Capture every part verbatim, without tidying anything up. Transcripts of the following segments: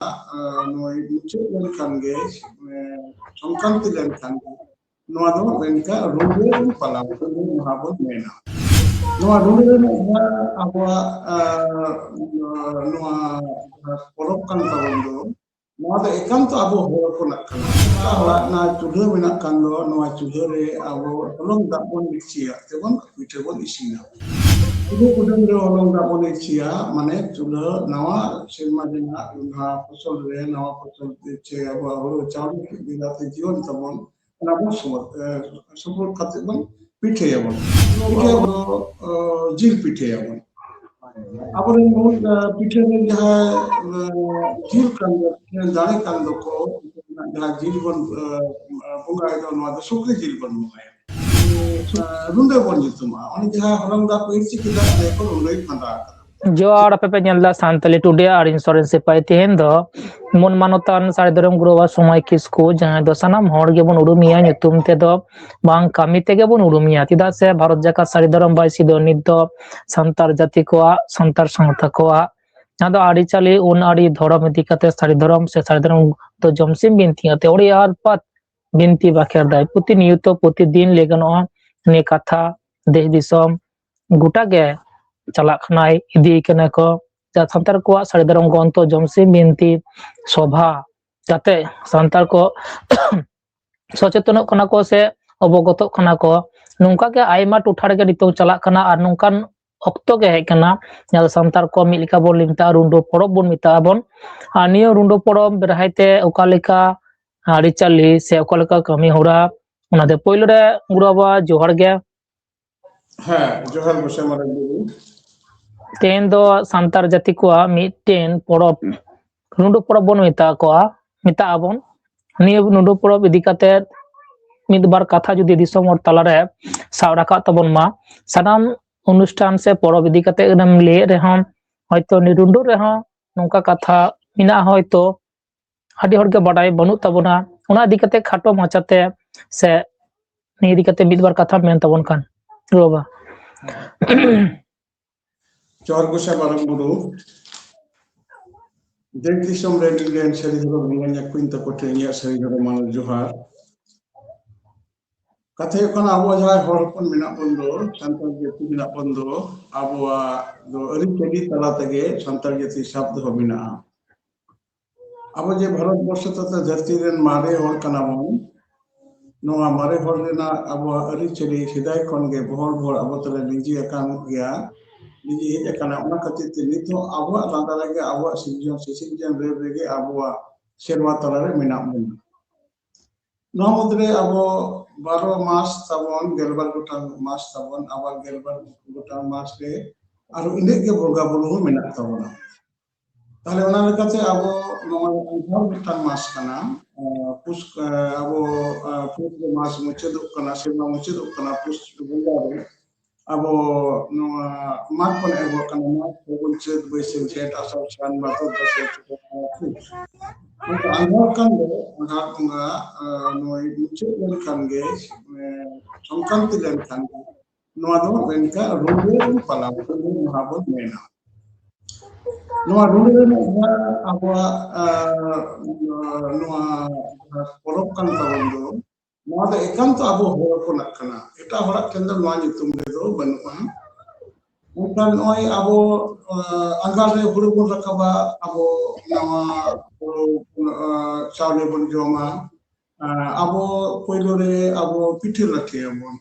ᱟᱸ, ᱱᱚᱜᱼᱚᱭ ᱢᱩᱪᱟᱹᱫ ᱞᱮᱱᱠᱷᱟᱱ ᱜᱮ, ᱮᱸ, ᱥᱚᱝᱠᱨᱟᱱᱛᱤ ᱞᱮᱱᱠᱷᱟᱱ ᱜᱮ, ᱱᱚᱣᱟ ᱫᱚ ᱢᱮᱱᱠᱷᱟᱱ ᱨᱩᱸᱰᱟᱹ ᱵᱚᱱ ᱯᱟᱞᱟᱣ, ᱨᱩᱸᱰᱟᱹ ᱢᱟᱦᱟ ᱵᱚᱱ ᱢᱮᱱᱟ᱾ ᱱᱚᱣᱟ ᱨᱩᱸᱰᱟᱹ ᱨᱮᱱᱟᱜ ᱡᱟᱦᱟᱸ ᱟᱵᱚᱣᱟᱜ, ᱟᱸ, ᱱᱚᱣᱟ ᱡᱟᱦᱟᱸ ᱯᱚᱨᱚᱵᱽ ᱠᱟᱱ ᱛᱟᱵᱚᱱ ᱫᱚ, ᱱᱚᱣᱟ ᱫᱚ ᱮᱠᱟᱱᱛᱚ ᱟᱵᱚ ᱦᱚᱲ ᱦᱚᱯᱚᱱᱟᱜ ᱠᱟᱱᱟ᱾ ᱚᱠᱟ ᱚᱲᱟᱜ ᱨᱮᱱᱟᱜ ᱪᱩᱞᱦᱟᱹ ᱢᱮᱱᱟᱜ ᱠᱷᱟᱱ ᱫᱚ, ᱱᱚᱣᱟ ᱪᱩᱞᱦᱟᱹ ᱨᱮ ᱟᱵᱚ ᱦᱚᱞᱚᱝ ᱫᱟᱜ ᱵᱚᱱ ᱤᱨᱪᱤᱭᱟ, ᱛᱮᱵᱚᱱ ᱯᱤᱴᱷᱟᱹ ᱵᱚᱱ ᱤᱥᱤᱱᱟ᱾ ᱪᱩᱞᱦᱟᱹ ᱠᱩᱰᱟᱹᱢ ᱨᱮ ᱦᱚᱞᱚᱝ ᱫᱟᱜ ᱵᱚᱱ ᱤᱨᱪᱤᱭᱟ, ᱢᱟᱱᱮ ᱪᱩᱞᱦᱟᱹ ᱱᱟᱣᱟ ᱥᱮᱨᱢᱟ ᱨᱮᱱᱟᱜ ᱱᱟᱣᱟ ᱯᱷᱚᱥᱚᱞ ᱨᱮ, ᱱᱟᱣᱟ ᱯᱷᱚᱥᱚᱞ ᱛᱮ ᱪᱮ ᱟᱵᱚᱣᱟᱜ ᱦᱩᱲᱩ ᱪᱟᱣᱞᱮ ᱵᱮᱞᱟᱛᱮ ᱡᱤᱭᱚᱱ ᱛᱟᱵᱚᱱ, ᱚᱱᱟ ᱵᱚᱱ ᱥᱚᱢᱚᱨ-, ᱮ, ᱥᱚᱢᱚᱨ ᱠᱟᱛᱮ ᱵᱚᱱ ᱯᱤᱴᱷᱟᱹᱭᱟᱵᱚᱱ᱾ ᱯᱤᱴᱷᱟᱹ ᱫᱚ, ᱚ, ᱡᱤᱞ ᱯᱤᱴᱷᱟᱹᱭᱟᱵᱚᱱ᱾ ᱟᱵᱚᱨᱮᱱ ᱢᱩᱞ, ᱮ, ᱯᱤᱴᱷᱟᱹ ᱨᱮ ᱡᱟᱦᱟᱸ, ᱮ, ᱡᱤᱞ ᱠᱟᱱ ᱫᱚ, ᱯᱤᱴᱷᱟᱹ ᱫᱟᱲᱮ ᱠᱟᱱ ᱫᱚᱠᱚ, ᱡᱟᱦᱟᱸ ᱡᱤᱞ ᱵᱚᱱ, ᱮ, ᱵᱚᱸᱜᱟᱭ ᱫᱚ, ᱱᱚᱣᱟ ᱫᱚ ᱥᱩᱠᱨᱤ ᱡᱤᱞ ᱵᱚᱱ ᱵᱚᱸᱜᱟᱭᱟ᱾ ᱮ, ᱨᱩᱸᱰᱟᱹ ᱵᱚᱱ ᱧᱩᱛᱩᱢᱟ᱾ ᱚᱱᱮ ᱡᱟᱦᱟᱸ ᱦᱚᱞᱚᱝ ᱫᱟᱜ ᱠᱚ ᱤᱨᱪᱤ ᱠᱮᱫᱟ, ᱞᱟᱹᱭ ᱟᱠᱚ ᱨᱩᱸᱰᱟᱹᱭ ᱯᱷᱟᱸᱫᱟ ᱟᱠᱟᱫᱟ᱾ ᱡᱚᱦᱟᱨ, ᱟᱯᱮ ᱯᱮ ᱧᱮᱞ ᱮᱫᱟ ᱥᱟᱱᱛᱟᱞᱤ ᱴᱩᱰᱮ ᱟᱨ ᱤᱧ ᱥᱚᱨᱮᱱ ᱥᱤᱯᱟᱹᱦᱤ᱾ ᱛᱮᱦᱮᱧ ᱫᱚ ᱢᱚᱱ ᱢᱟᱱᱚᱛᱟᱱ ᱥᱟᱹᱨᱤ ᱫᱷᱚᱨᱚᱢ ᱜᱩᱨᱩ ᱵᱟᱵᱟ ᱥᱚᱢᱟᱭ ᱠᱤᱥᱠᱩ, ᱡᱟᱦᱟᱸᱭ ᱫᱚ ᱥᱟᱱᱟᱢ ᱦᱚᱲ ᱜᱮᱵᱚᱱ ᱩᱨᱩᱢᱮᱭᱟ ᱧᱩᱛᱩᱢ ᱛᱮᱫᱚ, ᱵᱟᱝ ᱠᱟᱹᱢᱤ ᱛᱮᱜᱮ ᱵᱚᱱ ᱩᱨᱩᱢᱮᱭᱟ᱾ ᱪᱮᱫᱟᱜ ᱥᱮ ᱵᱷᱟᱨᱚᱛ ᱡᱟᱠᱟᱛ ᱥᱟᱹᱨᱤ ᱫᱷᱚᱨᱚᱢ ᱵᱟᱭᱥᱤ ᱫᱚ ᱱᱤᱛ ᱫᱚ ᱥᱟᱱᱛᱟᱲ ᱡᱟᱹᱛᱤ ᱠᱚᱣᱟᱜ, ᱥᱟᱱᱛᱟᱲ ᱥᱟᱶᱛᱟ ᱠᱚᱣᱟᱜ, ᱡᱟᱦᱟᱸ ᱫᱚ ᱟᱹᱨᱤᱪᱟᱹᱞᱤ, ᱟᱹᱱ ᱟᱹᱨᱤ, ᱫᱷᱚᱨᱚᱢ ᱤᱫᱤ ᱠᱟᱛᱮ ᱥᱟᱹᱨᱤ ᱫᱷᱚᱨᱚᱢ ᱥᱮ ᱥᱟᱹᱨᱤ ᱫᱷᱚᱨᱚᱢ ᱫᱚ ᱡᱚᱢᱥᱤᱢ ᱵᱤᱱᱛᱤ ᱠᱟᱛᱮ ᱟᱹᱰᱤ ᱟᱨᱯᱟᱛ ᱵᱤᱱᱛᱤ ᱵᱟᱠᱷᱮᱲ ᱫᱟᱭ᱾ ᱯᱨᱚᱛᱤᱱᱤᱭᱚᱛᱚ, ᱯᱨᱚᱛᱤᱫᱤᱱ ᱞᱟᱹᱭ ᱜᱟᱱᱚᱜᱼᱟ, ᱱᱤᱭᱟᱹ ᱠᱟᱛᱷᱟ ᱫᱮᱥ ᱫᱤᱥᱚᱢ ᱜᱚᱴᱟ ᱜᱮ ᱪᱟᱞᱟᱜ ᱠᱟᱱᱟᱭ, ᱤᱫᱤᱭ ᱠᱟᱱᱟ ᱠᱚ᱾ ᱡᱟᱦᱟᱸ ᱥᱟᱱᱛᱟᱲ ᱠᱚᱣᱟᱜ ᱥᱟᱹᱨᱤ ᱫᱷᱚᱨᱚᱢ ᱜᱨᱚᱱᱛᱷᱚ ᱡᱚᱢᱥᱤᱢ ᱵᱤᱱᱛᱤ ᱥᱚᱵᱷᱟ ᱠᱟᱛᱮ ᱥᱟᱱᱛᱟᱲ ᱠᱚ ᱥᱚᱪᱮᱛᱚᱱᱚᱜ ᱠᱟᱱᱟ ᱠᱚ ᱥᱮ ᱚᱵᱚᱜᱚᱛᱚᱜ ᱠᱟᱱᱟ ᱠᱚ᱾ ᱱᱚᱝᱠᱟ ᱜᱮ ᱟᱭᱢᱟ ᱴᱚᱴᱷᱟ ᱨᱮᱜᱮ ᱱᱤᱛᱚᱝ ᱪᱟᱞᱟᱜ ᱠᱟᱱᱟ, ᱟᱨ ᱱᱚᱝᱠᱟᱱ ᱚᱠᱛᱚ ᱜᱮ ᱦᱮᱡ ᱠᱟᱱᱟ, ᱡᱟᱦᱟᱸ ᱫᱚ ᱥᱟᱱᱛᱟᱲ ᱠᱚ ᱢᱤᱫ ᱞᱮᱠᱟ ᱵᱚᱱ ᱞᱟᱹᱭ ᱢᱮᱛᱟᱜᱼᱟ, ᱨᱩᱸᱰᱟᱹ ᱯᱚᱨᱚᱵᱽ ᱵᱚᱱ ᱢᱮᱛᱟᱜᱼᱟ ᱵᱚᱱ᱾ ᱟᱨ ᱱᱤᱭᱟᱹ ᱨᱩᱸᱰᱟᱹ ᱯᱚᱨᱚᱵᱽ ᱵᱮᱲᱦᱟᱭ ᱛᱮ ᱚᱠᱟ ᱞᱮᱠᱟ ᱟᱹᱨᱤᱪᱟᱹᱞᱤ ᱥᱮ ᱚᱠᱟ ᱞᱮᱠᱟ ᱠᱟᱹᱢᱤ ᱦᱚᱨᱟ, ᱚᱱᱟᱛᱮ ᱯᱳᱭᱞᱳ ᱨᱮ ᱜᱩᱨᱩ ᱵᱟᱵᱟ ᱡᱚᱦᱟᱨ ᱜᱮ᱾ ᱦᱮᱸ, ᱡᱚᱦᱟᱨ ᱜᱚᱸᱥᱟᱭ ᱢᱟᱨᱟᱝ ᱵᱩᱨᱩ᱾ ᱛᱮᱦᱮᱧ ᱫᱚ ᱥᱟᱱᱛᱟᱲ ᱡᱟᱹᱛᱤ ᱠᱚᱣᱟᱜ ᱢᱤᱫᱴᱮᱱ ᱯᱚᱨᱚᱵᱽ, ᱨᱩᱸᱰᱟᱹ ᱯᱚᱨᱚᱵᱽ ᱵᱚᱱ ᱢᱮᱛᱟ ᱠᱚᱣᱟ, ᱢᱮᱛᱟᱜ ᱟᱵᱚᱱ᱾ ᱱᱤᱭᱟᱹ ᱨᱩᱸᱰᱟᱹ ᱯᱚᱨᱚᱵᱽ ᱤᱫᱤ ᱠᱟᱛᱮ ᱢᱤᱫ ᱵᱟᱨ ᱠᱟᱛᱷᱟ ᱡᱩᱫᱤ ᱫᱤᱥᱚᱢ ᱦᱚᱲ ᱛᱟᱞᱟᱨᱮ ᱥᱟᱵ ᱨᱟᱠᱟᱵ ᱛᱟᱵᱚᱱ ᱢᱟ, ᱥᱟᱱᱟᱢ ᱚᱱᱩᱥᱴᱷᱟᱱ ᱥᱮ ᱯᱚᱨᱚᱵᱽ ᱤᱫᱤ ᱠᱟᱛᱮ ᱮᱢ ᱞᱟᱹᱭᱮᱫ ᱨᱮᱦᱚᱸ, ᱦᱚᱭᱛᱚ ᱱᱤᱭᱟᱹ ᱨᱩᱸᱰᱟᱹ ᱨᱮᱦᱚᱸ ᱱᱚᱝᱠᱟ ᱠᱟᱛᱷᱟ ᱢᱮᱱᱟᱜᱼᱟ, ᱦᱚᱭᱛᱚ ᱟᱹᱰᱤ ᱦᱚᱲᱜᱮ ᱵᱟᱰᱟᱭ ᱵᱟᱹᱱᱩᱜ ᱛᱟᱵᱚᱱᱟ᱾ ᱚᱱᱟ ᱤᱫᱤ ᱠᱟᱛᱮ ᱠᱷᱟᱴᱚ ᱢᱟᱪᱷᱟᱛᱮ ᱥᱮ ᱱᱤᱭᱟᱹ ᱤᱫᱤ ᱠᱟᱛᱮ ᱢᱤᱫ ᱵᱟᱨ ᱠᱟᱛᱷᱟ ᱢᱮᱱ ᱛᱟᱵᱚᱱ ᱠᱷᱟᱱ, ᱨᱩᱸᱰᱟᱹ ᱵᱟᱵᱟ᱾ ᱡᱚᱦᱟᱨ ᱜᱚᱸᱥᱟᱭ ᱢᱟᱨᱟᱝ ᱵᱩᱨᱩ᱾ ᱫᱮᱥ ᱫᱤᱥᱚᱢ ᱨᱮ ᱤᱧ ᱨᱮᱱ ᱥᱟᱹᱨᱤ ᱫᱷᱚᱨᱚᱢ ᱵᱚᱸᱜᱟ ᱧᱟᱠᱩᱧ ᱛᱟᱠᱚ ᱴᱷᱮᱱ ᱤᱧᱟᱹᱜ ᱥᱟᱹᱨᱤ ᱫᱷᱚᱨᱚᱢᱟᱱ ᱡᱚᱦᱟᱨ᱾ ᱠᱟᱛᱷᱟ ᱦᱩᱭᱩᱜ ᱠᱟᱱᱟ, ᱟᱵᱚ ᱡᱟᱦᱟᱸᱭ ᱦᱚᱲ ᱦᱚᱯᱚᱱ ᱢᱮᱱᱟᱜ ᱵᱚᱱ ᱫᱚ, ᱥᱟᱱᱛᱟᱲ ᱡᱟᱹᱛᱤ ᱢᱮᱱᱟᱜ ᱵᱚᱱ ᱫᱚ, ᱟᱵᱚᱣᱟᱜ ᱫᱚ ᱟᱹᱨᱤᱪᱟᱹᱞᱤ ᱛᱟᱞᱟ ᱛᱮᱜᱮ ᱥᱟᱱᱛᱟᱲ ᱡᱟᱹᱛᱤ ᱥᱟᱵ ᱫᱚᱦᱚ ᱢᱮᱱᱟᱜᱼᱟ᱾ ᱟᱵᱚ ᱡᱮ ᱵᱷᱟᱨᱚᱛ ᱵᱚᱨᱥᱚ ᱛᱟᱛᱟ ᱫᱷᱟᱹᱨᱛᱤ ᱨᱮᱱ ᱢᱟᱨᱮ ᱦᱚᱲ ᱠᱟᱱᱟ ᱵᱚᱱ, ᱱᱚᱣᱟ ᱢᱟᱨᱮ ᱦᱚᱲ ᱨᱮᱱᱟᱜ ᱟᱵᱚᱣᱟᱜ ᱟᱹᱨᱤᱪᱟᱹᱞᱤ ᱥᱮᱫᱟᱭ ᱠᱷᱚᱱ ᱜᱮ ᱵᱚᱦᱚᱲ ᱵᱚᱦᱚᱲ ᱟᱵᱚ ᱛᱟᱞᱟ ᱞᱤᱸᱡᱤ ᱟᱠᱟᱱ ᱜᱮᱭᱟ, ᱞᱤᱸᱡᱤ ᱦᱮᱡ ᱟᱠᱟᱱᱟ᱾ ᱚᱱᱟ ᱠᱷᱟᱹᱛᱤᱨ ᱛᱮ ᱱᱤᱛ ᱦᱚᱸ ᱟᱵᱚᱣᱟᱜ ᱞᱟᱸᱫᱟ ᱨᱮᱜᱮ ᱟᱵᱚᱣᱟᱜ ᱥᱤᱨᱡᱚᱱ ᱥᱤᱥᱤᱨᱡᱚᱱ ᱨᱟᱹᱲ ᱨᱮᱜᱮ ᱟᱵᱚᱣᱟᱜ ᱥᱮᱨᱣᱟ ᱛᱟᱞᱟ ᱨᱮ ᱢᱮᱱᱟᱜ ᱵᱚᱱᱟ᱾ ᱱᱚᱣᱟ ᱢᱩᱫᱽᱨᱮ ᱟᱵᱚ ᱵᱟᱨᱚ ᱢᱟᱥ ᱛᱟᱵᱚᱱ, ᱜᱮᱞᱵᱟᱨ ᱜᱚᱴᱟᱝ ᱢᱟᱥ ᱛᱟᱵᱚᱱ, ᱟᱵᱟᱨ ᱜᱮᱞᱵᱟᱨ ᱜᱚᱴᱟᱝ ᱢᱟᱥ ᱨᱮ ᱟᱨᱚ ᱤᱱᱟᱹᱜ ᱜᱮ ᱵᱚᱸᱜᱟ ᱵᱩᱨᱩ ᱦᱚᱸ ᱢᱮᱱᱟᱜ ᱛᱟᱵᱚᱱᱟ᱾ ᱛᱟᱦᱞᱮ ᱚᱱᱟ ᱞᱮᱠᱟᱛᱮ ᱟᱵᱚ ᱱᱚᱣᱟ ᱟᱸᱜᱷᱟᱲ ᱢᱤᱫᱴᱟᱝ ᱢᱟᱥ ᱠᱟᱱᱟ, ᱟᱸ, ᱯᱩᱥ, ᱟᱸ, ᱟᱵᱚ, ᱟᱸ, ᱯᱩᱥ ᱨᱮ ᱢᱟᱥ ᱢᱩᱪᱟᱹᱫᱚᱜ ᱠᱟᱱᱟ, ᱥᱮᱨᱢᱟ ᱢᱩᱪᱟᱹᱫᱚᱜ ᱠᱟᱱᱟ ᱯᱩᱥ ᱵᱚᱸᱜᱟ ᱨᱮ᱾ ᱟᱵᱚ ᱱᱚᱣᱟ ᱢᱟᱜᱽ ᱵᱚᱱ ᱮᱦᱚᱵᱚᱜ ᱠᱟᱱᱟ, ᱢᱟᱜᱽ, ᱯᱷᱟᱹᱜᱩᱱ, ᱪᱟᱹᱛ, ᱵᱟᱹᱭᱥᱟᱹᱠᱷ, ᱡᱷᱮᱸᱴ, ᱟᱥᱟᱲ, ᱥᱟᱱ, ᱵᱷᱟᱫᱚᱨ, ᱫᱟᱸᱥᱟᱭ, ᱪᱟᱹᱛ, ᱯᱩᱥ᱾ ᱟᱫᱚ ᱟᱸᱜᱷᱟᱲ ᱠᱟᱱ ᱫᱚ, ᱟᱸᱜᱷᱟᱲ ᱵᱚᱸᱜᱟ, ᱟᱸ, ᱱᱚᱜᱼᱚᱭ ᱢᱩᱪᱟᱹᱫ ᱞᱮᱱᱠᱷᱟᱱ ᱜᱮ, ᱮᱸ, ᱥᱚᱝᱠᱨᱟᱱᱛᱤ ᱞᱮᱱᱠᱷᱟᱱ ᱜᱮ, ᱱᱚᱣᱟ ᱫᱚ ᱢᱮᱱᱠᱷᱟᱱ ᱨᱩᱸᱰᱟᱹ ᱵᱚᱱ ᱯᱟᱞᱟᱣᱟ, ᱨᱩᱸᱰᱟᱹ ᱢᱟᱦᱟ ᱵᱚᱱ ᱢᱮᱱᱟ᱾ ᱱᱚᱣᱟ ᱨᱩᱸᱰᱟᱹ ᱨᱮᱱᱟᱜ ᱡᱟᱦᱟᱸ ᱟᱵᱚᱣᱟᱜ, ᱟᱸ, ᱱᱚᱣᱟ ᱡᱟᱦᱟᱸ ᱯᱚᱨᱚᱵᱽ ᱠᱟᱱ ᱛᱟᱵᱚᱱ ᱫᱚ, ᱱᱚᱣᱟ ᱫᱚ ᱮᱠᱟᱱᱛᱚ ᱟᱵᱚ ᱦᱚᱲ ᱦᱚᱯᱚᱱᱟᱜ ᱠᱟᱱᱟ᱾ ᱮᱴᱟᱜ ᱦᱚᱲᱟᱜ ᱴᱷᱮᱱ ᱫᱚ ᱱᱚᱣᱟ ᱧᱩᱛᱩᱢ ᱨᱮᱫᱚ ᱵᱟᱹᱱᱩᱜᱼᱟ᱾ ᱢᱮᱱᱠᱷᱟᱱ ᱱᱚᱜᱼᱚᱭ ᱟᱵᱚ, ᱟᱸ, ᱟᱸᱜᱷᱟᱲ ᱨᱮ ᱦᱩᱲᱩ ᱵᱚᱱ ᱨᱟᱠᱟᱵᱟ, ᱟᱵᱚ ᱱᱟᱣᱟ ᱦᱩᱲᱩ, ᱟᱸ, ᱪᱟᱣᱞᱮ ᱵᱚᱱ ᱡᱚᱢᱟ, ᱟᱸ, ᱟᱵᱚ ᱯᱳᱭᱞᱳ ᱨᱮ ᱟᱵᱚ ᱯᱤᱴᱷᱟᱹ ᱞᱟᱴᱷᱟᱭᱟᱵᱚᱱ᱾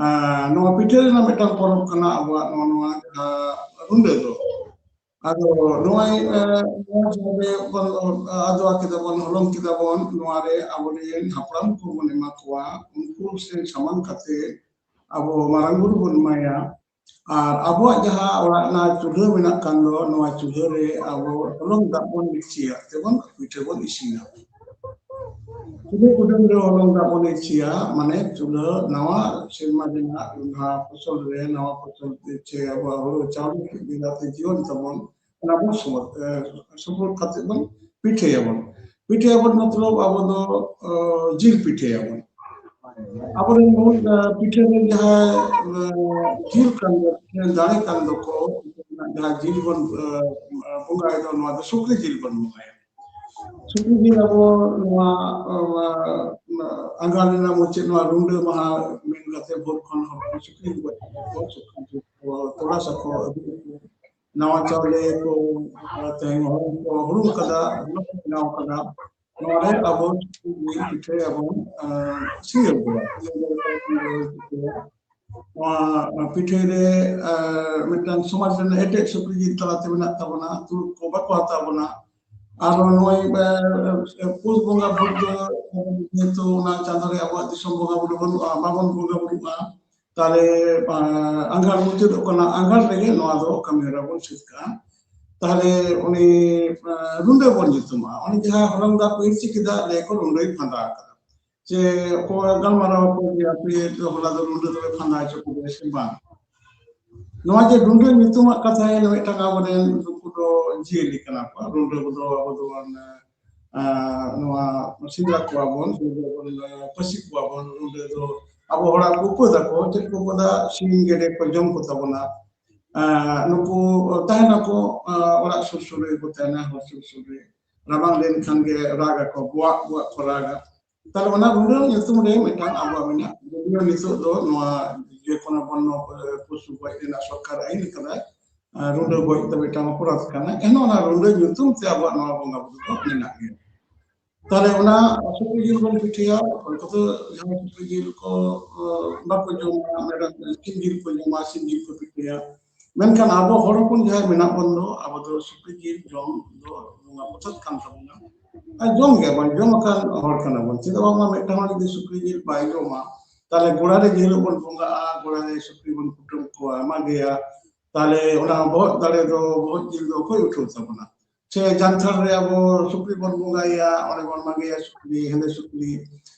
ᱟᱸ, ᱱᱚᱣᱟ ᱯᱤᱴᱷᱟᱹ ᱨᱮᱱᱟᱜ ᱢᱤᱫᱴᱟᱝ ᱯᱚᱨᱚᱵᱽ ᱠᱟᱱᱟ ᱟᱵᱚᱣᱟᱜ ᱱᱚᱣᱟ, ᱱᱚᱣᱟ ᱡᱟᱦᱟᱸ ᱨᱩᱸᱰᱟᱹ ᱫᱚ᱾ ᱟᱫᱚ ᱱᱚᱜᱼᱚᱭ, ᱟᱸ, ᱱᱚᱣᱟ ᱡᱟᱦᱟᱸ ᱨᱮ ᱵᱚᱱ ᱟᱫᱣᱟ ᱠᱮᱫᱟ ᱵᱚᱱ, ᱦᱚᱞᱚᱝ ᱠᱮᱫᱟ ᱵᱚᱱ, ᱱᱚᱣᱟ ᱨᱮ ᱟᱵᱚᱨᱮᱱ ᱦᱟᱯᱲᱟᱢ ᱠᱚᱵᱚᱱ ᱮᱢᱟ ᱠᱚᱣᱟ, ᱩᱱᱠᱩ ᱥᱮ ᱥᱟᱢᱟᱝ ᱠᱟᱛᱮ ᱟᱵᱚ ᱢᱟᱨᱟᱝ ᱵᱩᱨᱩ ᱵᱚᱱ ᱮᱢᱟᱭᱟ᱾ ᱟᱨ ᱟᱵᱚᱣᱟᱜ ᱡᱟᱦᱟᱸ ᱚᱲᱟᱜ ᱨᱮᱱᱟᱜ ᱪᱩᱞᱦᱟᱹ ᱢᱮᱱᱟᱜ ᱠᱟᱱ ᱫᱚ, ᱱᱚᱣᱟ ᱪᱩᱞᱦᱟᱹ ᱨᱮ ᱟᱵᱚ ᱦᱚᱞᱚᱝ ᱫᱟᱜ ᱵᱚᱱ ᱤᱨᱪᱤᱭᱟ, ᱛᱮᱵᱚᱱ ᱯᱤᱴᱷᱟᱹ ᱵᱚᱱ ᱤᱥᱤᱱᱟ᱾ ᱪᱩᱞᱦᱟᱹ ᱠᱩᱰᱟᱹᱢ ᱨᱮ ᱦᱚᱞᱚᱝ ᱫᱟᱜ ᱵᱚᱱ ᱤᱨᱪᱤᱭᱟ, ᱢᱟᱱᱮ ᱪᱩᱞᱦᱟᱹ ᱱᱟᱣᱟ ᱥᱮᱨᱢᱟ ᱨᱮᱱᱟᱜ ᱱᱟᱣᱟ ᱯᱷᱚᱥᱚᱞ ᱨᱮ, ᱱᱟᱣᱟ ᱯᱷᱚᱥᱚᱞ ᱛᱮ ᱪᱮ ᱟᱵᱚᱣᱟᱜ ᱦᱩᱲᱩ ᱪᱟᱣᱞᱮ ᱵᱮᱲᱟ ᱛᱮ ᱡᱤᱭᱚᱱ ᱛᱟᱵᱚᱱ, ᱚᱱᱟ ᱵᱚᱱ ᱥᱚᱢᱚᱨ-, ᱮ, ᱥᱚᱢᱚᱨ ᱠᱟᱛᱮ ᱵᱚᱱ ᱯᱤᱴᱷᱟᱹᱭᱟᱵᱚᱱ᱾ ᱯᱤᱴᱷᱟᱹᱭᱟᱵᱚᱱ ᱢᱚᱛᱞᱚᱵ ᱟᱵᱚ ᱫᱚ, ᱮ, ᱡᱤᱞ ᱯᱤᱴᱷᱟᱹᱭᱟᱵᱚᱱ᱾ ᱟᱵᱚᱨᱮᱱ ᱢᱩᱞ, ᱮ, ᱯᱤᱴᱷᱟᱹ ᱨᱮᱱ ᱡᱟᱦᱟᱸᱭ, ᱮ, ᱡᱤᱞ ᱠᱟᱱ ᱫᱚ, ᱯᱤᱴᱷᱟᱹ ᱨᱮᱱ ᱫᱟᱲᱮ ᱠᱟᱱ ᱫᱚᱠᱚ, ᱡᱟᱦᱟᱸ ᱡᱤᱞ ᱵᱚᱱ ᱵᱚᱸᱜᱟᱭ ᱫᱚ, ᱱᱚᱣᱟ ᱫᱚ ᱥᱩᱠᱨᱤ ᱡᱤᱞ ᱵᱚᱱ ᱵᱚᱸᱜᱟᱭᱟ᱾ ᱥᱩᱠᱨᱤ ᱡᱤᱞ ᱟᱵᱚ ᱱᱚᱣᱟ ᱟᱸᱜᱷᱟᱲ ᱨᱮᱱᱟᱜ ᱢᱩᱪᱟᱹᱫ, ᱱᱚᱣᱟ ᱨᱩᱰᱟᱹ ᱢᱟᱦᱟ ᱢᱮᱱ ᱠᱟᱛᱮ ᱵᱷᱳᱨ ᱠᱷᱚᱱ ᱦᱚᱲ ᱠᱚ ᱥᱩᱠᱨᱤ ᱠᱚ ᱜᱚᱡ ᱠᱚᱣᱟ, ᱥᱩᱠᱨᱤ ᱡᱤᱞ ᱠᱚ ᱛᱚᱲᱟ ᱥᱟᱠᱚ ᱟᱹᱜᱩ ᱠᱚ, ᱱᱟᱣᱟ ᱪᱟᱣᱞᱮ ᱠᱚ, ᱛᱮᱦᱮᱧ ᱦᱚᱲ ᱠᱚ ᱦᱩᱲᱩᱝ ᱠᱟᱫᱟ, ᱦᱩᱲᱩᱝ ᱵᱮᱱᱟᱣ ᱠᱟᱫᱟ᱾ ᱱᱚᱣᱟ ᱨᱮ ᱟᱵᱚ ᱥᱩᱠᱨᱤ ᱡᱤᱞ ᱯᱤᱴᱷᱟᱹᱭᱟᱵᱚᱱ, ᱥᱤᱸᱜᱟᱹᱲ ᱵᱮᱲᱟ᱾ ᱱᱚᱣᱟ ᱯᱤᱴᱷᱟᱹ ᱨᱮ ᱢᱤᱫᱴᱟᱝ ᱥᱚᱢᱟᱡᱽ ᱨᱮᱱᱟᱜ ᱮᱴᱮᱫ ᱥᱩᱠᱨᱤ ᱡᱤᱞ ᱛᱟᱞᱟᱛᱮ ᱢᱮᱱᱟᱜ ᱛᱟᱵᱚᱱᱟ, ᱛᱩᱲᱩᱠ ᱠᱚ ᱵᱟᱠᱚ ᱦᱟᱛᱟᱣ ᱵᱚᱱᱟ᱾ ᱟᱨ ᱱᱚᱜᱼᱚᱭ ᱯᱩᱥ ᱵᱚᱸᱜᱟ ᱵᱷᱳᱨ ᱫᱚ ᱡᱮᱦᱮᱛᱩ ᱚᱱᱟ ᱪᱟᱸᱫᱳ ᱨᱮ ᱟᱵᱚᱣᱟᱜ ᱫᱤᱥᱚᱢ ᱵᱚᱸᱜᱟ ᱵᱩᱨᱩ ᱵᱟᱹᱱᱩᱜᱼᱟ, ᱵᱟᱵᱚᱱ ᱵᱚᱸᱜᱟ ᱵᱩᱨᱩᱜᱼᱟ, ᱛᱟᱦᱞᱮ ᱟᱸᱜᱷᱟᱲ ᱢᱩᱪᱟᱹᱫᱚᱜ ᱠᱟᱱᱟ, ᱟᱸᱜᱷᱟᱲ ᱨᱮᱜᱮ ᱱᱚᱣᱟ ᱫᱚ ᱠᱟᱹᱢᱤ ᱦᱚᱨᱟ ᱵᱚᱱ ᱥᱟᱹᱛ ᱠᱟᱜᱼᱟ᱾ ᱛᱟᱦᱞᱮ ᱩᱱᱤ ᱨᱩᱸᱰᱟᱹ ᱵᱚᱱ ᱧᱩᱛᱩᱢᱟ, ᱩᱱᱤ ᱡᱟᱦᱟᱸ ᱦᱚᱞᱚᱝ ᱫᱟᱜ ᱠᱚ ᱤᱨᱪᱤ ᱠᱮᱫᱟ, ᱞᱟᱹᱭ ᱟᱠᱚ ᱨᱩᱸᱰᱟᱹᱭ ᱯᱷᱟᱸᱫᱟ ᱟᱠᱟᱫᱟ᱾ ᱥᱮ ᱚᱠᱚᱭ ᱜᱟᱞᱢᱟᱨᱟᱣ ᱟᱠᱚ ᱡᱮ ᱟᱯᱮ ᱫᱚ ᱦᱚᱞᱟ ᱫᱚ ᱨᱩᱸᱰᱟᱹ ᱫᱚᱯᱮ ᱯᱷᱟᱸᱫᱟ ᱦᱚᱪᱚ ᱠᱮᱫᱮᱭᱟ ᱥᱮ ᱵᱟᱝ? ᱱᱚᱣᱟ ᱡᱮ ᱨᱩᱸᱰᱟᱹ ᱧᱩᱛᱩᱢᱟᱜ ᱠᱟᱛᱷᱟ ᱢᱤᱫᱴᱟᱝ ᱟᱵᱚᱨᱮᱱ ᱱᱩᱠᱩ ᱫᱚ ᱡᱤᱭᱟᱹᱞᱤ ᱠᱟᱱᱟ ᱠᱚ, ᱨᱩᱸᱰᱟᱹ ᱠᱚᱫᱚ ᱟᱵᱚ ᱫᱚᱵᱚᱱ ᱱᱚᱣᱟ ᱥᱮᱸᱫᱽᱨᱟ ᱠᱚᱣᱟ ᱵᱚᱱ, ᱨᱩᱸᱰᱟᱹ ᱵᱚᱱ ᱯᱟᱹᱥᱤ ᱠᱚᱣᱟ ᱵᱚᱱ, ᱨᱩᱸᱰᱟᱹ ᱫᱚ ᱟᱵᱚ ᱦᱚᱲᱟᱜ ᱠᱚ ᱩᱯᱟᱹᱫ ᱟᱠᱚ, ᱪᱮᱫ ᱠᱚ ᱩᱯᱟᱹᱫᱟ? ᱥᱤᱢ ᱜᱮᱰᱮ ᱠᱚ ᱡᱚᱢ ᱠᱚ ᱛᱟᱵᱚᱱᱟ᱾ ᱱᱩᱠᱩ ᱛᱟᱦᱮᱱᱟᱠᱚ ᱚᱲᱟᱜ ᱥᱩᱨ ᱥᱩᱨ ᱨᱮᱜᱮ ᱠᱚ ᱛᱟᱦᱮᱱᱟ, ᱦᱚᱲ ᱥᱩᱨ ᱥᱩᱨ ᱨᱮ᱾ ᱨᱟᱵᱟᱝ ᱞᱮᱱᱠᱷᱟᱱ ᱜᱮ ᱨᱟᱜ ᱟᱠᱚ, ᱵᱚᱣᱟᱜ ᱵᱚᱣᱟᱜ ᱠᱚ ᱨᱟᱜᱟ᱾ ᱛᱟᱦᱞᱮ ᱚᱱᱟ ᱨᱩᱸᱰᱟᱹ ᱧᱩᱛᱩᱢ ᱨᱮ ᱢᱤᱫᱴᱟᱝ ᱟᱵᱚᱣᱟᱜ ᱢᱮᱱᱟᱜ, ᱡᱚᱫᱤᱭᱳ ᱱᱤᱛᱚᱜ ᱫᱚ ᱱᱚᱣᱟ ᱡᱮᱠᱳᱱᱳ ᱵᱚᱱᱱᱚ ᱯᱚᱥᱩ ᱜᱚᱡ ᱨᱮᱱᱟᱜ ᱥᱚᱨᱠᱟᱨ ᱟᱹᱭᱤᱱ ᱠᱟᱫᱟᱭ, ᱨᱩᱸᱰᱟᱹ ᱜᱚᱡ ᱫᱚ ᱢᱤᱫᱴᱟᱝ ᱚᱯᱚᱨᱟᱫᱷ ᱠᱟᱱᱟ, ᱮᱱᱦᱚᱸ ᱚᱱᱟ ᱨᱩᱸᱰᱟᱹ ᱧᱩᱛᱩᱢ ᱛᱮ ᱟᱵᱚᱣᱟᱜ ᱱᱚᱣᱟ ᱵᱚᱸᱜᱟ ᱵᱩᱨᱩ ᱫᱚ ᱢᱮᱱᱟᱜ ᱜᱮᱭᱟ᱾ ᱛᱟᱦᱞᱮ ᱚᱱᱟ ᱥᱩᱠᱨᱤ ᱡᱤᱞ ᱵᱚᱱ ᱯᱤᱴᱷᱟᱹᱭᱟ, ᱚᱠᱚᱭ ᱠᱚᱫᱚ ᱡᱟᱦᱟᱸᱭ ᱥᱩᱠᱨᱤ ᱡᱤᱞ ᱠᱚ ᱵᱟᱠᱚ ᱡᱚᱢᱟ, ᱢᱮᱨᱚᱢ ᱥᱤᱢ ᱡᱤᱞ ᱠᱚ ᱡᱚᱢᱟ, ᱥᱤᱢ ᱡᱤᱞ ᱠᱚ ᱯᱤᱴᱷᱟᱹᱭᱟ᱾ ᱢᱮᱱᱠᱷᱟᱱ ᱟᱵᱚ ᱦᱚᱲ ᱦᱚᱯᱚᱱ ᱡᱟᱦᱟᱸᱭ ᱢᱮᱱᱟᱜ ᱵᱚᱱ ᱫᱚ, ᱟᱵᱚ ᱫᱚ ᱥᱩᱠᱨᱤ ᱡᱤᱞ ᱡᱚᱢ ᱫᱚ ᱵᱚᱸᱜᱟ ᱵᱚᱪᱚᱱ ᱠᱟᱱ ᱛᱟᱵᱚᱱᱟ᱾ ᱟᱨ ᱡᱚᱢ ᱜᱮᱭᱟᱵᱚᱱ, ᱡᱚᱢ ᱟᱠᱟᱱ ᱦᱚᱲ ᱠᱟᱱᱟ ᱵᱚᱱ᱾ ᱪᱮᱫᱟᱜ ᱵᱟᱝᱢᱟ ᱢᱤᱫᱴᱟᱝ ᱦᱚᱲ ᱡᱩᱫᱤ ᱥᱩᱠᱨᱤ ᱡᱤᱞ ᱵᱟᱭ ᱡᱚᱢᱟ, ᱛᱟᱦᱞᱮ ᱜᱚᱲᱟ ᱨᱮ ᱡᱮ ᱦᱤᱞᱳᱜ ᱵᱚᱱ ᱵᱚᱸᱜᱟᱜᱼᱟ, ᱜᱚᱲᱟ ᱨᱮ ᱥᱩᱠᱨᱤ ᱵᱚᱱ ᱠᱩᱴᱟᱹᱢ ᱠᱚᱣᱟ, ᱮᱢᱟ ᱫᱮᱭᱟ, ᱛᱟᱦᱞᱮ ᱚᱱᱟ ᱵᱚᱦᱚᱜ ᱫᱟᱲᱮ ᱫᱚ, ᱵᱚᱦᱚᱜ ᱡᱤᱞ ᱫᱚ ᱚᱠᱚᱭ ᱩᱴᱷᱟᱹᱣ ᱛᱟᱵᱚᱱᱟ? ᱥᱮ ᱡᱟᱱᱛᱷᱟᱲ ᱨᱮ ᱟᱵᱚ ᱥᱩᱠᱨᱤ ᱵᱚᱱ ᱵᱚᱸᱜᱟᱭᱟ, ᱚᱸᱰᱮ ᱵᱚᱱ ᱢᱟᱜᱮᱭᱟ ᱥᱩᱠᱨᱤ, ᱦᱮᱸᱫᱮ ᱥᱩᱠᱨᱤ,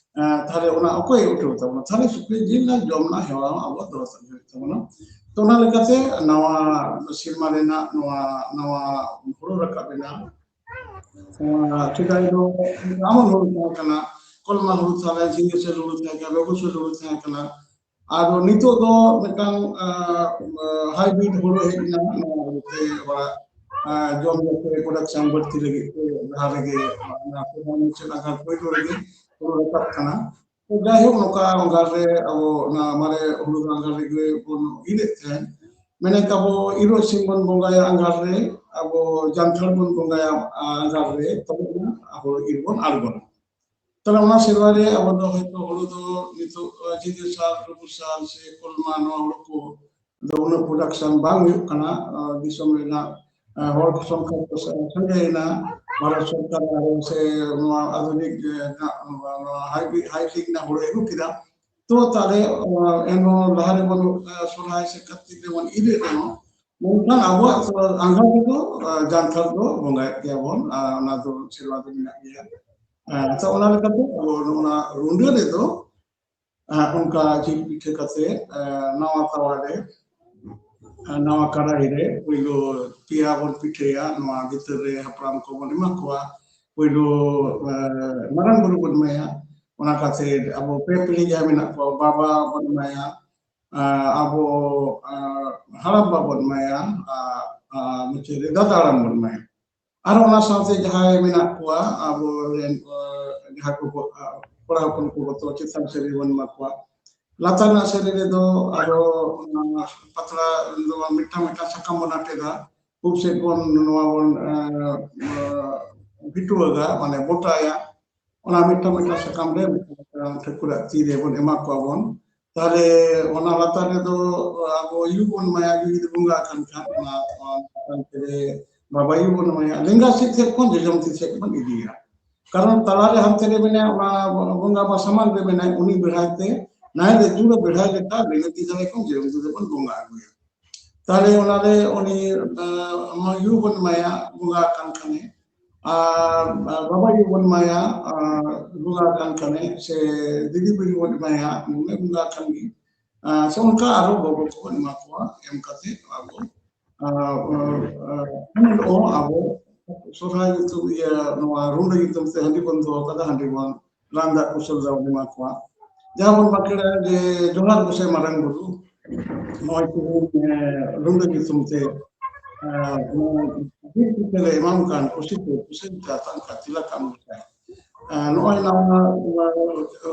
ᱛᱟᱦᱞᱮ ᱚᱱᱟ ᱚᱠᱚᱭ ᱩᱴᱷᱟᱹᱣ ᱛᱟᱵᱚᱱᱟ? ᱛᱟᱦᱞᱮ ᱥᱩᱠᱨᱤ ᱡᱤᱞ ᱨᱮᱱᱟᱜ ᱡᱚᱢ ᱨᱮᱱᱟᱜ ᱦᱮᱣᱟ ᱦᱚᱸ ᱟᱵᱚ ᱫᱚᱦᱚ ᱠᱟᱜ ᱦᱩᱭᱩᱜ ᱛᱟᱵᱚᱱᱟ᱾ ᱛᱚ, ᱚᱱᱟ ᱞᱮᱠᱟᱛᱮ ᱱᱟᱣᱟ ᱥᱮᱨᱢᱟ ᱨᱮᱱᱟᱜ ᱱᱚᱣᱟ ᱱᱟᱣᱟ ᱦᱩᱲᱩ ᱨᱟᱠᱟᱵ ᱨᱮᱱᱟᱜ, ᱟᱨ ᱥᱮᱫᱟᱭ ᱫᱚ ᱟᱢᱚᱱ ᱦᱩᱲᱩ ᱛᱟᱦᱮᱸ ᱠᱟᱱᱟ, ᱠᱚᱞᱢᱟ ᱦᱩᱲᱩ ᱛᱟᱦᱮᱸ ᱠᱟᱱᱟ, ᱡᱷᱤᱸᱜᱟᱹ ᱥᱮᱫ ᱦᱩᱲᱩ ᱛᱟᱦᱮᱸ ᱠᱟᱱᱟ, ᱵᱮᱜᱩᱥᱚᱨ ᱦᱩᱲᱩ ᱛᱟᱦᱮᱸ ᱠᱟᱱᱟ, ᱟᱫᱚ ᱱᱤᱛᱚᱜ ᱫᱚ ᱢᱤᱫᱴᱟᱝ ᱦᱟᱭᱵᱨᱤᱰ ᱦᱩᱲᱩ ᱦᱮᱡ ᱮᱱᱟ, ᱱᱚᱣᱟ ᱦᱩᱲᱩ ᱛᱮ ᱚᱲᱟᱜ ᱡᱚᱢ ᱧᱩ ᱯᱨᱚᱰᱟᱠᱥᱚᱱ ᱵᱟᱹᱲᱛᱤ ᱞᱟᱹᱜᱤᱫ ᱛᱮ ᱡᱟᱦᱟᱸ ᱨᱮᱜᱮ ᱚᱱᱟ ᱠᱚ ᱢᱩᱪᱟᱹᱫ ᱟᱠᱟᱱ ᱯᱳᱭᱞᱳ ᱨᱮᱜᱮ ᱦᱩᱲᱩ ᱨᱟᱠᱟᱵ ᱠᱟᱱᱟ᱾ ᱛᱚ ᱡᱟᱭᱦᱳᱠ, ᱱᱚᱝᱠᱟ ᱟᱸᱜᱷᱟᱲ ᱨᱮ ᱟᱵᱚ ᱚᱱᱟ ᱢᱟᱨᱮ ᱦᱩᱲᱩ ᱫᱚ ᱟᱸᱜᱷᱟᱲ ᱨᱮᱜᱮ ᱵᱚᱱ ᱤᱨᱮᱫ ᱛᱟᱦᱮᱸᱫ᱾ ᱢᱮᱱᱮᱠ ᱟᱵᱚ ᱤᱨᱚᱜ ᱥᱤᱢ ᱵᱚᱱ ᱵᱚᱸᱜᱟᱭᱟ ᱟᱸᱜᱷᱟᱲ ᱨᱮ, ᱟᱵᱚ ᱡᱟᱱᱛᱷᱟᱲ ᱵᱚᱱ ᱵᱚᱸᱜᱟᱭᱟ ᱟᱸᱜᱷᱟᱲ ᱨᱮ, ᱛᱚᱵᱮ ᱚᱱᱟ ᱦᱩᱲᱩ ᱤᱨ ᱵᱚᱱ ᱟᱬᱜᱚᱱᱟ᱾ ᱛᱟᱦᱞᱮ ᱚᱱᱟ ᱥᱮᱨᱣᱟ ᱨᱮ ᱟᱵᱚ ᱫᱚ ᱦᱚᱭᱛᱚ ᱦᱩᱲᱩ ᱫᱚ ᱱᱤᱛᱚᱜ ᱡᱤᱸᱫᱤ ᱥᱟᱞ, ᱨᱩᱵᱩ ᱥᱟᱞ ᱥᱮ ᱠᱚᱞᱢᱟ, ᱱᱚᱣᱟ ᱦᱩᱲᱩ ᱠᱚ ᱫᱚ ᱩᱱᱟᱹᱜ ᱯᱨᱚᱰᱟᱠᱥᱚᱱ ᱵᱟᱝ ᱦᱩᱭᱩᱜ ᱠᱟᱱᱟ᱾ ᱫᱤᱥᱚᱢ ᱨᱮᱱᱟᱜ ᱦᱚᱲ ᱥᱚᱝᱠᱷᱟ ᱠᱚ ᱥᱟᱸᱜᱮᱭᱮᱱᱟ, ᱵᱷᱟᱨᱚᱛ ᱥᱚᱨᱠᱟᱨ ᱟᱨ ᱥᱮ ᱱᱚᱣᱟ ᱟᱫᱷᱩᱱᱤᱠ ᱦᱟᱭᱴᱮᱠ ᱨᱮᱱᱟᱜ ᱦᱩᱲᱩ ᱟᱹᱜᱩ ᱠᱮᱫᱟ᱾ ᱛᱚ ᱛᱟᱦᱞᱮ ᱮᱱᱦᱚᱸ ᱞᱟᱦᱟ ᱨᱮᱵᱚᱱ ᱥᱚᱨᱦᱟᱭ ᱥᱮ ᱠᱟᱨᱛᱤᱠ ᱨᱮᱵᱚᱱ ᱤᱨ ᱮᱫ ᱨᱮᱦᱚᱸ, ᱢᱮᱱᱠᱷᱟᱱ ᱟᱵᱚᱣᱟᱜ ᱟᱸᱜᱷᱟᱲ ᱨᱮᱫᱚ ᱡᱟᱱᱛᱷᱟᱲ ᱫᱚ ᱵᱚᱸᱜᱟᱭᱮᱫ ᱜᱮᱭᱟ ᱵᱚᱱ, ᱟᱨ ᱚᱱᱟ ᱫᱚ ᱥᱮᱨᱣᱟ ᱫᱚ ᱢᱮᱱᱟᱜ ᱜᱮᱭᱟ᱾ ᱛᱚ ᱚᱱᱟ ᱞᱮᱠᱟᱛᱮ ᱟᱵᱚ ᱱᱚᱜᱼᱚ ᱱᱟ ᱨᱩᱸᱰᱟᱹ ᱨᱮᱫᱚ ᱚᱱᱠᱟ ᱡᱤᱞ ᱯᱤᱴᱷᱟᱹ ᱠᱟᱛᱮ ᱱᱟᱣᱟ ᱛᱟᱣᱟ ᱨᱮ, ᱱᱟᱣᱟ ᱠᱟᱨᱟᱦᱤ ᱨᱮ ᱯᱳᱭᱞᱳ ᱯᱮᱭᱟ ᱵᱚᱱ ᱯᱤᱴᱷᱟᱹᱭᱟ᱾ ᱱᱚᱣᱟ ᱵᱷᱤᱛᱟᱹᱨ ᱨᱮ ᱦᱟᱯᱲᱟᱢ ᱠᱚᱵᱚᱱ ᱮᱢᱟ ᱠᱚᱣᱟ᱾ ᱯᱳᱭᱞᱳ ᱢᱟᱨᱟᱝ ᱵᱩᱨᱩ ᱵᱚᱱ ᱮᱢᱟᱭᱟ, ᱚᱱᱟ ᱠᱟᱛᱮ ᱟᱵᱚ ᱯᱮ ᱯᱤᱲᱦᱤ ᱡᱟᱦᱟᱸᱭ ᱢᱮᱱᱟᱜ ᱠᱚᱣᱟ, ᱵᱟᱵᱟ ᱵᱚᱱ ᱮᱢᱟᱭᱟ, ᱟᱵᱚ ᱦᱟᱲᱟᱢ ᱵᱟᱵᱚᱱ ᱮᱢᱟᱭᱟ, ᱢᱩᱪᱟᱹᱫ ᱨᱮ ᱫᱟᱫᱟ ᱦᱟᱲᱟᱢ ᱵᱚᱱ ᱮᱢᱟᱭᱟ᱾ ᱟᱨ ᱚᱱᱟ ᱥᱟᱶᱛᱮ ᱡᱟᱦᱟᱸᱭ ᱢᱮᱱᱟᱜ ᱠᱚᱣᱟ ᱟᱵᱚ ᱨᱮᱱ ᱡᱟᱦᱟᱸ ᱠᱚ ᱠᱚᱲᱟ ᱦᱚᱯᱚᱱ ᱠᱚ ᱡᱚᱛᱚ ᱪᱮᱛᱟᱱ ᱥᱟᱹᱨᱤ ᱵᱚᱱ ᱮᱢᱟ ᱠᱚᱣᱟ᱾ ᱞᱟᱛᱟᱨ ᱨᱮᱱᱟᱜ ᱥᱟᱹᱨᱤ ᱨᱮᱫᱚ ᱟᱨᱚ ᱯᱟᱛᱲᱟ ᱫᱚ ᱢᱤᱫᱴᱟᱝ ᱢᱤᱫᱴᱟᱝ ᱥᱟᱠᱟᱢ ᱵᱚᱱ ᱟᱴᱮᱫᱟ, ᱯᱩᱵ ᱥᱮᱫ ᱵᱚᱱ ᱱᱚᱣᱟ ᱵᱚᱱ ᱵᱷᱤᱴᱩᱣᱟᱹᱜᱟ, ᱢᱟᱱᱮ ᱵᱚᱴᱟᱭᱟ᱾ ᱚᱱᱟ ᱢᱤᱫᱴᱟᱝ ᱢᱤᱫᱴᱟᱝ ᱥᱟᱠᱟᱢ ᱨᱮ ᱢᱤᱫᱴᱟᱝ ᱢᱤᱫᱴᱟᱝ ᱴᱷᱟᱹᱠᱩᱨᱟᱜ ᱛᱤ ᱨᱮᱵᱚᱱ ᱮᱢᱟ ᱠᱚᱣᱟ ᱵᱚᱱ᱾ ᱛᱟᱦᱞᱮ ᱚᱱᱟ ᱞᱟᱛᱟᱨ ᱨᱮᱫᱚ ᱟᱵᱚ ᱭᱩ ᱵᱚᱱ ᱮᱢᱟᱭᱟ, ᱭᱩ ᱡᱩᱫᱤ ᱵᱚᱸᱜᱟ ᱟᱠᱟᱱ ᱠᱷᱟᱱ, ᱚᱱᱟ ᱞᱟᱛᱟᱨ ᱨᱮ ᱵᱟᱵᱟ ᱭᱩ ᱵᱚᱱ ᱮᱢᱟᱭᱟ᱾ ᱞᱮᱸᱜᱟ ᱥᱮᱫ ᱥᱮᱫ ᱠᱷᱚᱱ ᱡᱚᱡᱚᱢ ᱛᱤ ᱥᱮᱫ ᱵᱚᱱ ᱤᱫᱤᱭᱟ᱾ ᱠᱟᱨᱚᱱ ᱛᱟᱞᱟ ᱨᱮ ᱦᱟᱱᱛᱮ ᱨᱮ ᱢᱮᱱᱟᱭᱟ, ᱚᱱᱟ ᱵᱚᱸᱜᱟ ᱢᱟ ᱥᱟᱢᱟᱝ ᱨᱮ ᱢᱮᱱᱟᱭ, ᱩᱱᱤ ᱵᱮᱲᱦᱟᱭ ᱛᱮ ᱱᱟᱭ ᱨᱮ ᱡᱩᱲᱟᱹ ᱵᱮᱲᱦᱟᱭ ᱞᱮᱠᱟ ᱞᱮᱸᱜᱟ ᱛᱤ ᱫᱷᱟᱨᱮ ᱠᱷᱚᱱ ᱡᱚᱡᱚᱢ ᱛᱤ ᱥᱮᱫ ᱵᱚᱱ ᱵᱚᱸᱜᱟ ᱟᱹᱜᱩᱭᱟ᱾ ᱛᱟᱦᱞᱮ ᱚᱱᱟᱨᱮ ᱩᱱᱤ ᱭᱩ ᱵᱚᱱ ᱮᱢᱟᱭᱟ ᱵᱚᱸᱜᱟ ᱟᱠᱟᱱ ᱠᱷᱟᱱᱮ, ᱟᱨ ᱵᱟᱵᱟ ᱭᱩ ᱵᱚᱱ ᱮᱢᱟᱭᱟ ᱵᱚᱸᱜᱟ ᱟᱠᱟᱱ ᱠᱷᱟᱱᱮ, ᱥᱮ ᱫᱤᱫᱤ ᱵᱩᱲᱤ ᱵᱚᱱ ᱮᱢᱟᱭᱟ ᱵᱚᱸᱜᱟ ᱟᱠᱟᱱ ᱜᱮ, ᱥᱮ ᱚᱱᱠᱟ ᱟᱨᱚ ᱜᱚᱜᱚ ᱠᱚᱵᱚᱱ ᱮᱢᱟ ᱠᱚᱣᱟ᱾ ᱮᱢ ᱠᱟᱛᱮ ᱟᱵᱚ ᱮᱱ ᱦᱤᱞᱳᱜ ᱦᱚᱸ ᱟᱵᱚ ᱥᱚᱨᱦᱟᱭ ᱧᱩᱛᱩᱢ, ᱤᱭᱟᱹ, ᱱᱚᱣᱟ ᱨᱩᱸᱰᱟᱹ ᱧᱩᱛᱩᱢ ᱛᱮ ᱦᱟᱺᱰᱤ ᱵᱚᱱ ᱫᱚᱦᱚ ᱠᱟᱫᱟ, ᱦᱟᱺᱰᱤ ᱵᱚᱱ ᱨᱟᱱ ᱫᱟᱜ ᱠᱚ ᱥᱚᱨᱦᱟᱭ ᱵᱚᱱ ᱮᱢᱟ ᱠᱚᱣᱟ᱾ ᱡᱟᱦᱟᱸ ᱵᱚᱱ ᱵᱟᱸᱠᱷᱮᱲᱟ ᱡᱮ ᱡᱚᱦᱟᱨ ᱜᱚᱸᱥᱟᱭ ᱢᱟᱨᱟᱝ ᱵᱩᱨᱩ, ᱱᱚᱜᱼᱚᱭ ᱛᱮᱦᱮᱧ ᱨᱩᱸᱰᱟᱹ ᱧᱩᱛᱩᱢ ᱛᱮ ᱡᱤᱞ ᱯᱤᱴᱷᱟᱹ ᱞᱮ ᱮᱢᱟᱢ ᱠᱟᱱ ᱠᱩᱥᱤ ᱛᱮ ᱠᱩᱥᱤ ᱛᱮ ᱟᱛᱟᱝ ᱠᱟᱛᱮ ᱞᱮ ᱠᱟᱢ ᱞᱮᱠᱟ᱾ ᱱᱚᱜᱼᱚᱭ ᱱᱟᱣᱟ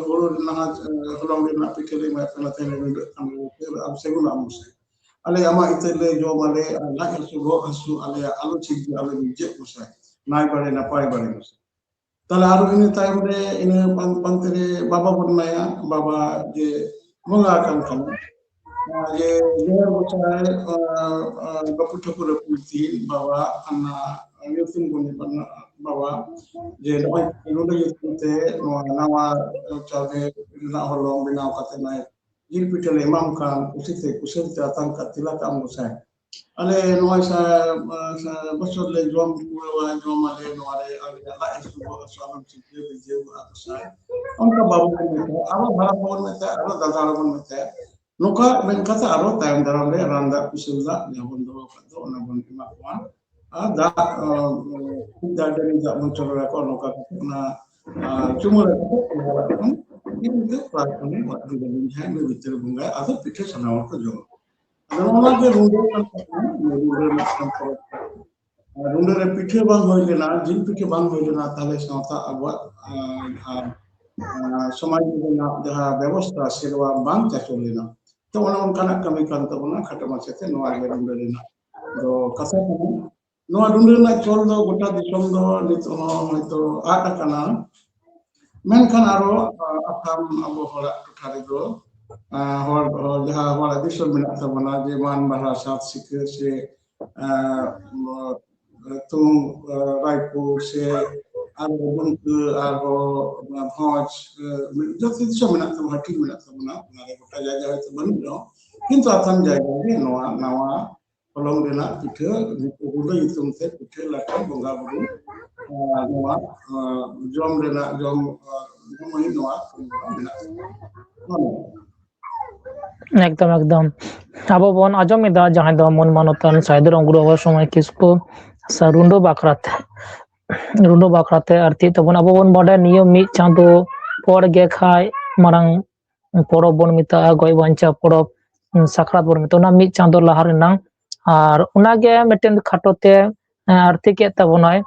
ᱦᱩᱲᱩ ᱨᱮᱱᱟᱜ ᱦᱚᱞᱚᱝ ᱨᱮᱱᱟᱜ ᱯᱤᱴᱷᱟᱹ ᱞᱮ ᱮᱢᱟᱭ ᱠᱟᱱᱟ, ᱛᱮᱦᱮᱧ ᱨᱩᱸᱰᱟᱹᱜ ᱠᱟᱱ ᱟᱢ ᱥᱮᱜᱩᱱ ᱟᱢ ᱥᱮ ᱟᱞᱮ ᱟᱢᱟᱜ ᱤᱛᱟᱹ ᱞᱮ ᱡᱚᱢ ᱟᱞᱮ, ᱟᱨ ᱞᱟᱡ ᱦᱟᱹᱥᱩ ᱵᱚᱦᱚᱜ ᱦᱟᱹᱥᱩ ᱟᱞᱮᱭᱟᱜ ᱟᱞᱚ ᱪᱷᱤᱡ ᱜᱮ ᱟᱞᱮ ᱵᱤᱡᱮᱫ ᱠᱚᱥᱟᱭ, ᱱᱟᱭ ᱵᱟᱲᱮ ᱱᱟᱯᱟᱭ ᱵᱟᱲᱮ ᱠᱚᱥᱟᱭ᱾ ᱛᱟᱦᱞᱮ ᱟᱨᱚ ᱤᱱᱟᱹ ᱛᱟᱭᱚᱢ ᱨᱮ ᱤᱱᱟᱹ ᱯᱟᱱ-, ᱯᱟᱱᱛᱮ ᱨᱮ ᱵᱟᱵᱟ ᱵᱚᱱ ᱮᱢᱟᱭᱟ, ᱵᱟᱵᱟ ᱡᱮ ᱵᱚᱸᱜᱟ ᱟᱠᱟᱱ ᱠᱷᱟᱱ, ᱟᱨ ᱡᱮ ᱡᱚᱦᱟᱨ ᱜᱚᱸᱥᱟᱭ, ᱟᱨ, ᱟᱨ ᱵᱟᱹᱯᱩ ᱴᱷᱟᱹᱠᱩᱨ ᱟᱹᱯᱩ ᱛᱤ ᱵᱟᱵᱟ ᱟᱱᱟ ᱧᱩᱛᱩᱢ ᱵᱚᱱ ᱮᱢᱟ ᱵᱟᱵᱟ, ᱡᱮ ᱱᱚᱜᱼᱚᱭ ᱱᱚᱰᱮ ᱧᱩᱛᱩᱢ ᱛᱮ ᱱᱚᱣᱟ ᱱᱟᱣᱟ ᱪᱟᱣᱞᱮ ᱨᱮᱱᱟᱜ ᱦᱚᱞᱚᱝ ᱵᱮᱱᱟᱣ ᱠᱟᱛᱮ ᱱᱚᱜᱼᱚᱭ ᱡᱤᱞ ᱯᱤᱴᱷᱟᱹ ᱞᱮ ᱮᱢᱟᱢ ᱠᱟᱱ, ᱠᱩᱥᱤ ᱛᱮ ᱠᱩᱥᱟᱹᱞ ᱛᱮ ᱟᱛᱟᱝ ᱠᱟᱜ ᱛᱤᱞᱟ ᱠᱟᱜ ᱟᱢ ᱜᱚᱸᱥᱟᱭ᱾ ᱟᱞᱮ ᱱᱚᱣᱟ ᱥᱟ-, ᱥᱟ-, ᱵᱚᱪᱷᱚᱨ ᱞᱮ ᱡᱚᱢ ᱠᱩᱲᱟᱹᱣᱟ, ᱡᱚᱢ ᱟᱞᱮ ᱱᱚᱣᱟ ᱨᱮ, ᱟᱞᱮᱭᱟᱜ ᱞᱟᱡ ᱦᱟᱹᱥᱩ, ᱵᱚᱦᱚᱜ ᱦᱟᱹᱥᱩ ᱟᱞᱚᱢ ᱥᱤᱨᱡᱟᱹᱣ ᱵᱤᱨᱡᱟᱹᱣ ᱜᱚᱫ ᱜᱚᱸᱥᱟᱭ᱾ ᱚᱱᱠᱟ ᱵᱟᱵᱚ ᱢᱮᱱ ᱠᱟᱜᱼᱟ, ᱟᱨᱚ ᱦᱟᱲᱟᱢ ᱵᱚᱱ ᱢᱮᱛᱟᱭᱟ, ᱟᱨᱚ ᱫᱟᱫᱟ ᱦᱚᱲ ᱵᱚᱱ ᱢᱮᱛᱟᱭᱟ᱾ ᱱᱚᱝᱠᱟ ᱢᱮᱱ ᱠᱟᱛᱮ ᱟᱨᱚ ᱛᱟᱭᱚᱢ ᱫᱟᱨᱟᱢ ᱨᱮ ᱨᱟᱱ ᱫᱟᱜ ᱠᱩᱥᱟᱹᱞ ᱫᱟᱜ ᱡᱟᱦᱟᱸ ᱵᱚᱱ ᱫᱚᱦᱚ ᱟᱠᱟᱫ ᱫᱚ, ᱚᱱᱟ ᱵᱚᱱ ᱮᱢᱟ ᱠᱚᱣᱟ᱾ ᱟᱨ ᱫᱟᱜ, ᱟᱸ, ᱠᱷᱩᱵ ᱫᱟᱜ ᱡᱟᱹᱲᱤ ᱫᱟᱜ ᱵᱚᱱ ᱪᱚᱰᱚᱨ ᱟᱠᱚᱣᱟ, ᱱᱚᱝᱠᱟ ᱠᱟᱛᱮ ᱚᱱᱟ, ᱟᱸ, ᱪᱩᱢᱟᱹᱲᱟ ᱠᱟᱛᱮ ᱚᱱᱟ ᱚᱲᱟᱜ ᱠᱷᱚᱱ ᱢᱤᱫ ᱧᱤᱫᱟᱹ ᱯᱨᱟᱨᱛᱷᱚᱱᱟ ᱚᱲᱟᱜ ᱨᱮ ᱡᱟᱦᱟᱸᱭ ᱢᱤᱫ ᱵᱷᱤᱛᱟᱹᱨ ᱵᱚᱸᱜᱟᱭ, ᱟᱫᱚ ᱯᱤᱴᱷᱟᱹ ᱥᱟᱱᱟᱢ ᱦᱚᱲ ᱠᱚ ᱡᱚᱢᱟ᱾ ᱟᱫᱚ ᱱᱚᱜᱼᱚ ᱱᱚᱣᱟ ᱜᱮ ᱨᱩᱸᱰᱟᱹ ᱠᱟᱱ ᱛᱟᱵᱚᱱᱟ, ᱨᱩᱸᱰᱟᱹ ᱨᱮᱱᱟᱜ ᱢᱤᱫᱴᱟᱝ ᱯᱚᱨᱚᱵᱽ᱾ ᱟᱨ ᱨᱩᱸᱰᱟᱹ ᱨᱮ ᱯᱤᱴᱷᱟᱹ ᱵᱟᱝ ᱦᱩᱭ ᱞᱮᱱᱟ, ᱡᱤᱞ ᱯᱤᱴᱷᱟᱹ ᱵᱟᱝ ᱦᱩᱭ ᱞᱮᱱᱟ, ᱛᱟᱦᱞᱮ ᱥᱟᱶᱛᱟ ᱟᱵᱚᱣᱟᱜ, ᱟᱸ, ᱡᱟᱦᱟᱸ, ᱟᱸ, ᱥᱚᱢᱟᱡᱽ ᱨᱮᱱᱟᱜ ᱡᱟᱦᱟᱸ ᱵᱮᱵᱚᱥᱛᱷᱟ ᱥᱮᱨᱣᱟ ᱵᱟᱝ ᱪᱟᱪᱚ ᱞᱮᱱᱟ᱾ ᱛᱚ ᱚᱱᱮ ᱚᱱᱠᱟᱱᱟᱜ ᱠᱟᱹᱢᱤ ᱠᱟᱱ ᱛᱟᱵᱚᱱᱟ, ᱠᱷᱟᱴᱚ ᱢᱟᱪᱷᱟ ᱛᱮ ᱱᱚᱣᱟ ᱜᱮ ᱨᱩᱸᱰᱟᱹ ᱨᱮᱱᱟᱜ ᱫᱚ ᱠᱟᱛᱷᱟ ᱠᱟᱱᱟ᱾ ᱱᱚᱣᱟ ᱨᱩᱸᱰᱟᱹ ᱨᱮᱱᱟᱜ ᱪᱚᱞ ᱫᱚ ᱜᱚᱴᱟ ᱫᱤᱥᱚᱢ ᱫᱚ ᱱᱤᱛᱚᱜ ᱦᱚᱸ ᱦᱚᱭᱛᱚ ᱟᱫ ᱟᱠᱟᱱᱟ, ᱢᱮᱱᱠᱷᱟᱱ ᱟᱨᱚ, ᱟ, ᱟᱛᱷᱟᱢ ᱟᱵᱚ ᱦᱚᱲᱟᱜ ᱴᱚᱴᱷᱟ ᱨᱮᱫᱚ, ᱟ, ᱦᱚᱲ, ᱦᱚᱲ ᱡᱟᱦᱟᱸ ᱦᱚᱲᱟᱜ ᱫᱤᱥᱚᱢ ᱢᱮᱱᱟᱜ ᱛᱟᱵᱚᱱᱟ, ᱡᱮ ᱢᱟᱱ, ᱵᱟᱦᱟ, ᱥᱟᱛ ᱥᱤᱠᱟᱹ ᱥᱮ, ᱟ, ᱛᱩᱝ, ᱟ, ᱨᱟᱭᱯᱩᱨ ᱥᱮ ᱟᱨᱦᱚᱸ ᱵᱩᱱᱠᱟᱹ, ᱟᱨᱦᱚᱸ ᱵᱷᱚᱸᱡᱽ, ᱟ, ᱡᱚᱛᱚ ᱫᱤᱥᱚᱢ ᱢᱮᱱᱟᱜ ᱛᱟᱵᱚᱱᱟ, ᱦᱟᱹᱴᱤᱧ ᱢᱮᱱᱟᱜ ᱛᱟᱵᱚᱱᱟ, ᱚᱱᱟ ᱨᱮ ᱜᱚᱴᱟ ᱡᱟᱭᱜᱟ ᱦᱚᱭᱛᱚ ᱵᱟᱹᱱᱩᱜ ᱨᱮᱦᱚᱸ, ᱠᱤᱱᱛᱩ ᱟᱛᱷᱟᱢ ᱡᱟᱭᱜᱟ ᱜᱮ ᱱᱚᱣᱟ ᱱᱟᱣᱟ ᱦᱚᱞᱚᱝ ᱨᱮᱱᱟᱜ ᱯᱤᱴᱷᱟᱹ, ᱨᱩᱸᱰᱟᱹ ᱧᱩᱛᱩᱢ ᱛᱮ ᱯᱤᱴᱷᱟᱹ ᱞᱟᱴᱷᱟ ᱵᱚᱸᱜᱟ ᱵᱩᱨᱩ, ᱟᱨ ᱱᱚᱣᱟ, ᱟᱨ ᱡᱚᱢ ᱨᱮᱱᱟᱜ, ᱡᱚᱢ, ᱟᱨ ᱱᱚᱜᱼᱚᱭ ᱱᱚᱣᱟ ᱠᱟᱹᱢᱤ ᱦᱚᱨᱟ ᱢᱮᱱᱟᱜ ᱛᱟᱵᱚᱱᱟ᱾ ᱮᱠᱫᱚᱢ, ᱮᱠᱫᱚᱢ᱾ ᱟᱵᱚ ᱵᱚᱱ ᱟᱸᱡᱚᱢ ᱮᱫᱟ, ᱡᱟᱦᱟᱸᱭ ᱫᱚ ᱢᱟᱹᱱ ᱢᱟᱱᱚᱛᱟᱱ ᱥᱟᱹᱫᱷᱩ ᱨᱟᱢᱜᱩᱨᱩ ᱵᱟᱵᱟ ᱥᱚᱢᱟᱡᱽ ᱠᱤᱥᱠᱩ ᱥᱮ ᱨᱩᱸᱰᱟᱹ ᱵᱟᱠᱷᱨᱟ ᱛᱮ, ᱨᱩᱸᱰᱟᱹ ᱵᱟᱠᱷᱨᱟ ᱛᱮ ᱟᱨ ᱪᱮᱫ ᱛᱟᱵᱚᱱ, ᱟᱵᱚ ᱵᱚᱱ ᱵᱟᱰᱟᱭᱟ ᱱᱤᱭᱟᱹ ᱢᱤᱫ ᱪᱟᱸᱫᱳ ᱯᱚᱨ ᱜᱮ ᱠᱷᱟᱡ ᱢᱟᱨᱟᱝ ᱯᱚᱨᱚᱵᱽ ᱵᱚᱱ ᱢᱮᱛᱟᱜᱼᱟ, ᱜᱚᱡ ᱵᱟᱧᱪᱟᱣ ᱯᱚᱨᱚᱵᱽ, ᱩᱸ, ᱥᱟᱠᱨᱟᱛ ᱵᱚᱱ ᱢᱮᱛᱟᱜᱼᱟ, ᱚᱱᱟ ᱢᱤᱫ ᱪᱟᱸᱫᱚ ᱞᱟᱦᱟ ᱨᱮᱱᱟᱝ᱾ ᱟᱨ ᱚᱱᱟᱜᱮ ᱢᱤᱫᱴᱮᱱ ᱠᱷᱟᱴᱚ ᱛᱮ, ᱮᱸ, ᱟᱨᱛᱤ ᱠᱮᱫ ᱛᱟᱵᱚᱱᱟᱭ᱾